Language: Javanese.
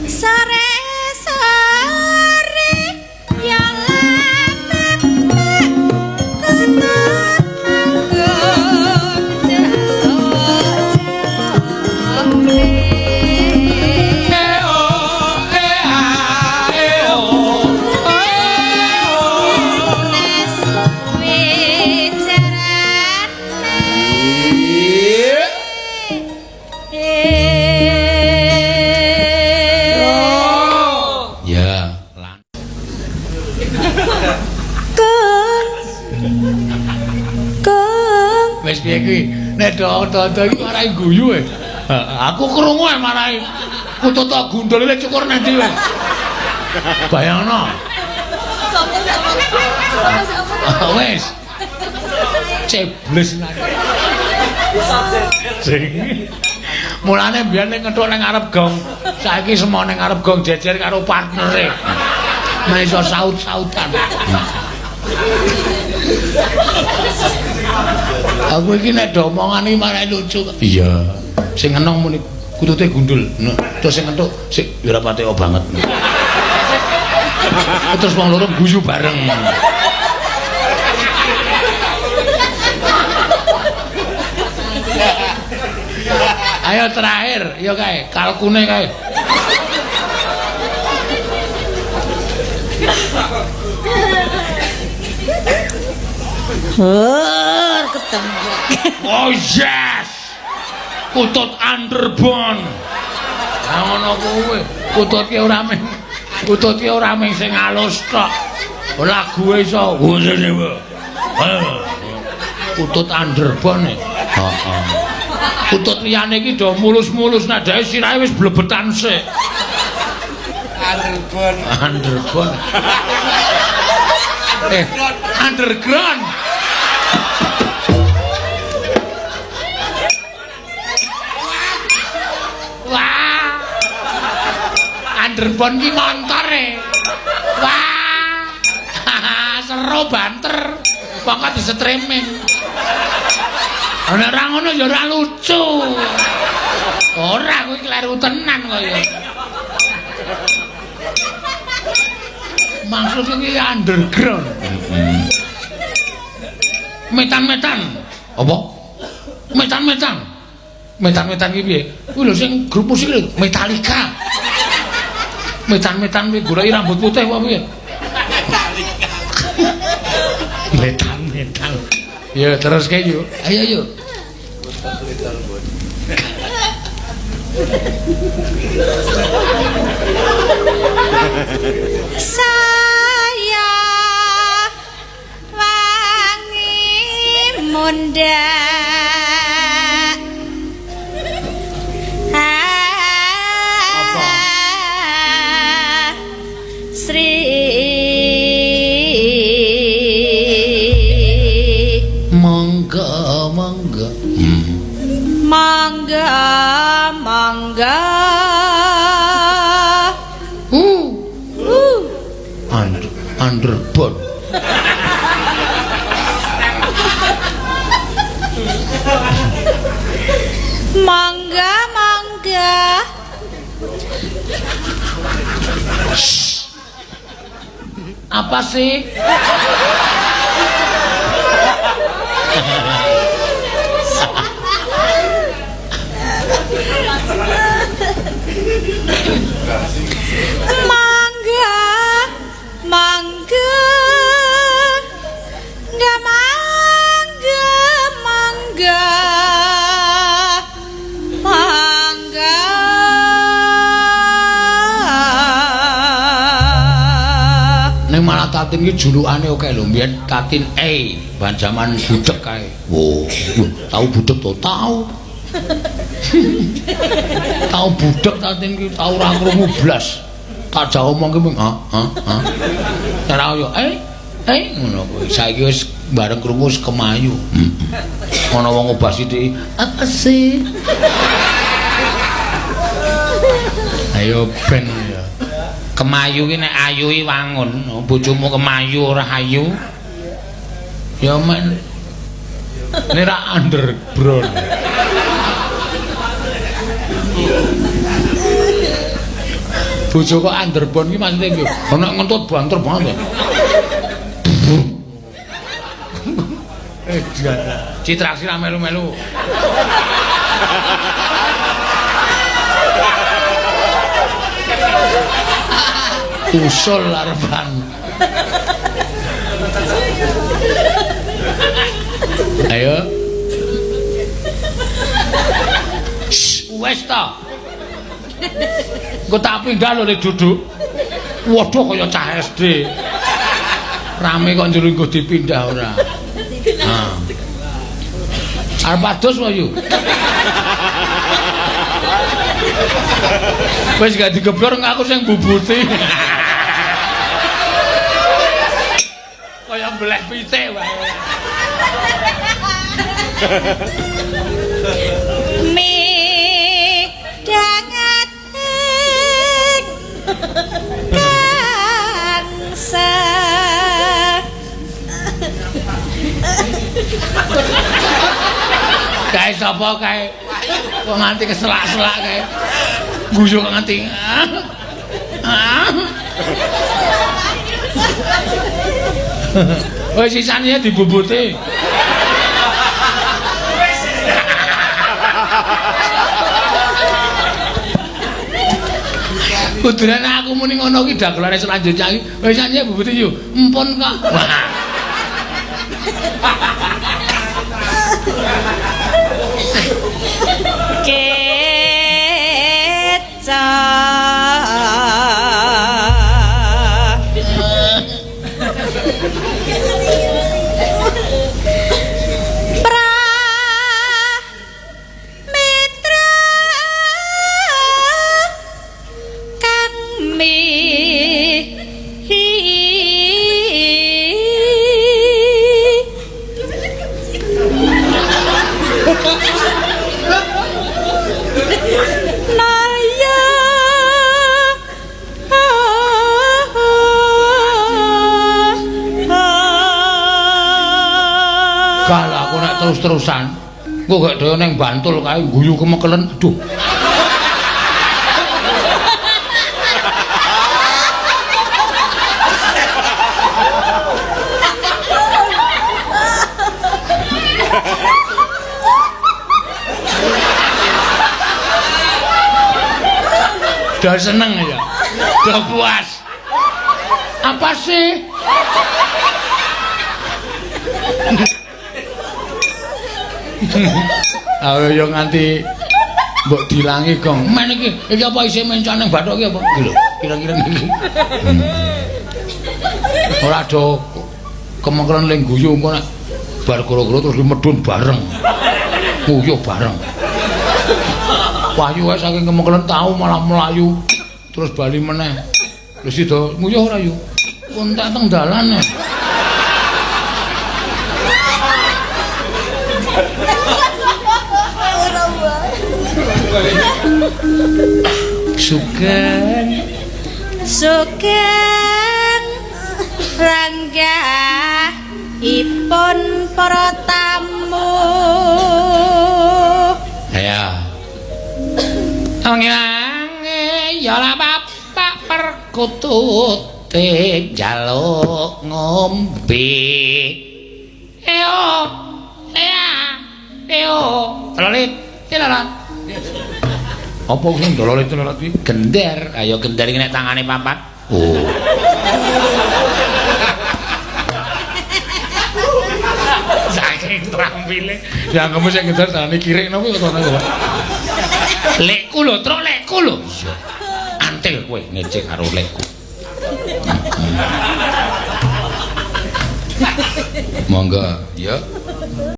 Sore-sore ya lepek kutut manggon jaluk-jaluk. E o e a e o e o. Nes wicarane. Ya, lan. Kang. Kang. Wis piye kuwi? Nek do-do iki marai guyu e. Heeh, aku krungu e marai. Kutut tok gundul iki cukur nang ndi wae. Bayangno. Wis. Cebles nang. Sing. Mulane biyen nek ngethuk ning ngarep gong, saiki semua ning ngarep gong jejer karo partnere. Nek iso saut-sautan. Aku iki nek do omongan iki marai lucu. Iya. Sing enong muni kutute gundul. Terus sing entuk sik ya ora pateka banget. Terus wong loro guyu bareng. Ayo terakhir, ya kae, kalkune kae. Hur, ketemu. Oh yes. Kutut underbone. Lah ngono kuwi. Kutut ki ora mung kutut ki ora mung sing alus tok. Lague iso. Kutut underbone. Heeh. Kutut liyane iki do mulus-mulus nek dhek sirahe wis blebetan sik. Underbone. Underbone. Underground. Wah. Underbone ki montore. Wah. Seru banter. Pokoke di streaming. Nek ora ngono ya ora lucu. Ora kuwi kleru tenan kaya. Maksudnya kuwi underground. Metan-metan. Apa? Metan-metan. Metan-metan ki piye? Kuwi lho sing grup musik lho, Metallica. Metan-metan kuwi goleki rambut putih apa piye? Metallica. Metan-metan. Ya terus kae yuk. Ayo yuk. Saya wangi mundhak. Sri Monggo, monggo. Mangga, mangga. Underbone. Mangga, mangga. Apa sih? Mangga, mangga. Enggak mangga, mangga. Mangga. Ning malah Tatin ki julukane akeh lho, mbiyen Tatin E, ban jaman budhek kae. Wo, tau budhek to? Tau. Tau budhek Tatin ki tau ora krungu blas. Tak jak omong ki mung ha ha ha. Ora yo ngono kuwi. Saiki wis bareng krungu wis kemayu. Ana wong obah sithik, apa sih? Ayo ben ya. Kemayu ki nek ayu ki wangun, bojomu kemayu ora ayu. Ya men. Nek ra underground. Bojo kok anderbon ki maksude piye? Ana ngentut banter banget. Edan. Citraksi ra melu-melu. Usul arepan. Ayo. Wes ta. Engko tak pindah lho le duduk. Waduh kaya cah SD. Rame kok njero nggo dipindah ora. Ha. Arep adus wae yu. Wis gak digeblor aku sing bubuti. Kaya mbeleh pitik wae. Midhanget ing kangsa. Kae sapa kae? Kok nganti keselak-selak kae. Guyu kok nganti. Wis sisane dibubuti. Kudune aku muni ngono ki dagelane selanjutnya iki. Wis sisane bubuti yo. Empun kok. Wah. Keca. Pra mitra kang mihi. Naya. Gal aku nek terus-terusan engko gak dhewe ning Bantul kae guyu kemekelen. Aduh. Udah seneng ya. Udah puas. Apa sih? Ayo yo nganti mbok dilangi gong. Men iki, iki apa isih mencon ning bathuk iki apa? Iki lho, kira-kira iki. Ora do kemengkelen ling guyu engko nek bar goro-goro terus medhun bareng. Nguyuh bareng. Wahyu wae saking kemengkelen tau malah mlayu terus bali meneh. Wis sida nguyuh ora yu? Kontak teng dalan. Sugeng Sugeng ranggahipun para tamu. Ya. Ngilange ya ora bapak perkutute njaluk ngombe. Eo. Ea. Eo. Telolit, telolit. Apa sing dololit telolit iki? Gender. Ayo gender iki nek tangane papat. Oh. Saking trampile. Ya kamu sing gender tangane kirik napa kok ngono kok. Lekku lho, truk lekku lho. Iya. Antil kowe ngece karo lekku. Monggo, ya.